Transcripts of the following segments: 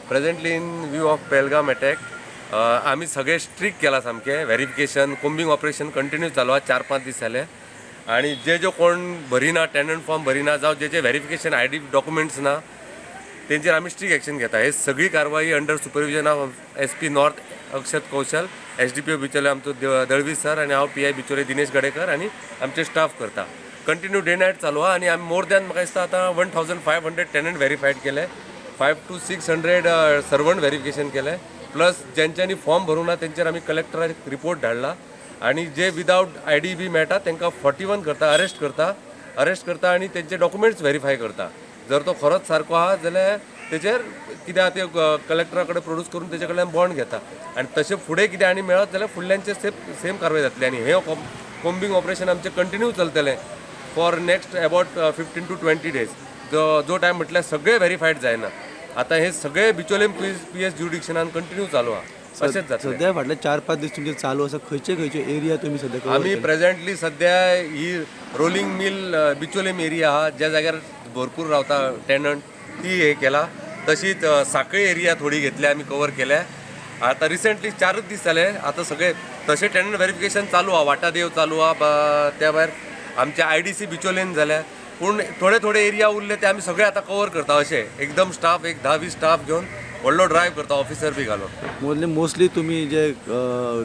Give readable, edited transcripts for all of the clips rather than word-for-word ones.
Presently, in view of Pahalgam attack, आमी सगळे streak केला सामकें. व्हेरिफिकेशन, कोम्बिंग ऑपरेशन कंटिन्यू चालू आहा 4-5 दीस जाले आनी जे जे कोण भरिना, टेनंट फॉर्म भरिना जावं जेचे व्हेरिफिकेशन आयडी डॉक्युमेंट्स ना, तेंचेर आमी स्ट्रीक एक्शन घेता. हे सगळी कारवाई under supervision of SP North Akshat Kaushal, SDPO Bicholim आमचो दळवी सर आनी हांव पीआय बिचोले दिनेश गडेकर आनी आमचे स्टाफ करता. कंटिन्यू डे नायट चालू आहा आनी आमी मोर दॅन, म्हाका दिसता आतां 1500 tenant verified केले, 5 to 600 servant verification केले. प्लस ज्यांच्यांनी फॉर्म भरूंक ना तेंचेर आमी कलेक्टराक रिपोर्ट धाडला आनी जे विदावट आयडी बी मेळटा तांकां 41 करता, अरेस्ट करता, अरेस्ट करता आनी तेंचे डॉक्युमेंट्स व्हेरीफाय करता. जर तो खरोच सारको आहा जाल्यार तेचेर कितें आहा ते कलेक्टरा कडेन प्रोड्यूस करून तेजे कडल्यान बॉन्ड घेता आनी तशें फुडें कितें आनी मेळत जाल्यार फुडल्यांचे सेम कारवाय जातली. आनी हे कोम्बिंग ऑपरेशन आमचें कंटिन्यू चलतलें for next about 15 to 20 days, जो जो टायम म्हटल्यार सगळे व्हेरीफायड जायना. आतां हे सगळे बिचोले पीएस ज्युरिडिक्शनान कंटिन्यू चालू आहा, अशेंच जातलें. सध्या फाटले 4-5 दीस तुमचे चालू आसा. खंयचे खंयचे एरिया तुमी सध्या cover आमी केले? प्रेझेंटली सध्या ही रोलिंग मिल बिचोलेम एरिया आहा, ज्या जाग्यार भरपूर रावता टेनंट, ती हे केला. तशीच साखळी एरिया थोडी घेतल्या, आमी कवर केल्या. आतां रिसेंटली 4च दीस जाले. आतां सगळे तशें टेनंट व्हेरिफिकेशन चालू आहा, वाटादेव चालू आहा, त्या भायर आमचे आयडीसी बिचोलेन जाल्या. पूण थोडे थोडे एरिया उरले, ते आमी सगळे आतां कवर करता. अशें एकदम स्टाफ, एक 10-20 स्टाफ घेवन व्हडलो ड्रायव्ह करता, ऑफिसर बी घालून. मोस्टली मोस्टली तुमी जे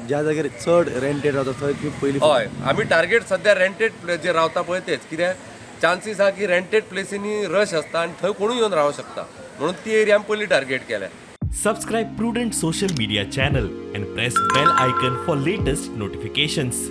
ज्या जाग्यार चड रेंटेड रावता थंय तुमी पयली हय, आमी टार्गेट सध्या रेंटेड जे रावता पळय तेच. कित्याक चान्सीस आहा की रेंटेड प्लेसींनी रश आसता आनी थंय कोणूय येवन रावंक शकता, म्हणून ती एरिया आमी पयली टार्गेट केल्या. Subscribe Prudent Social Media channel and press bell icon for latest notifications.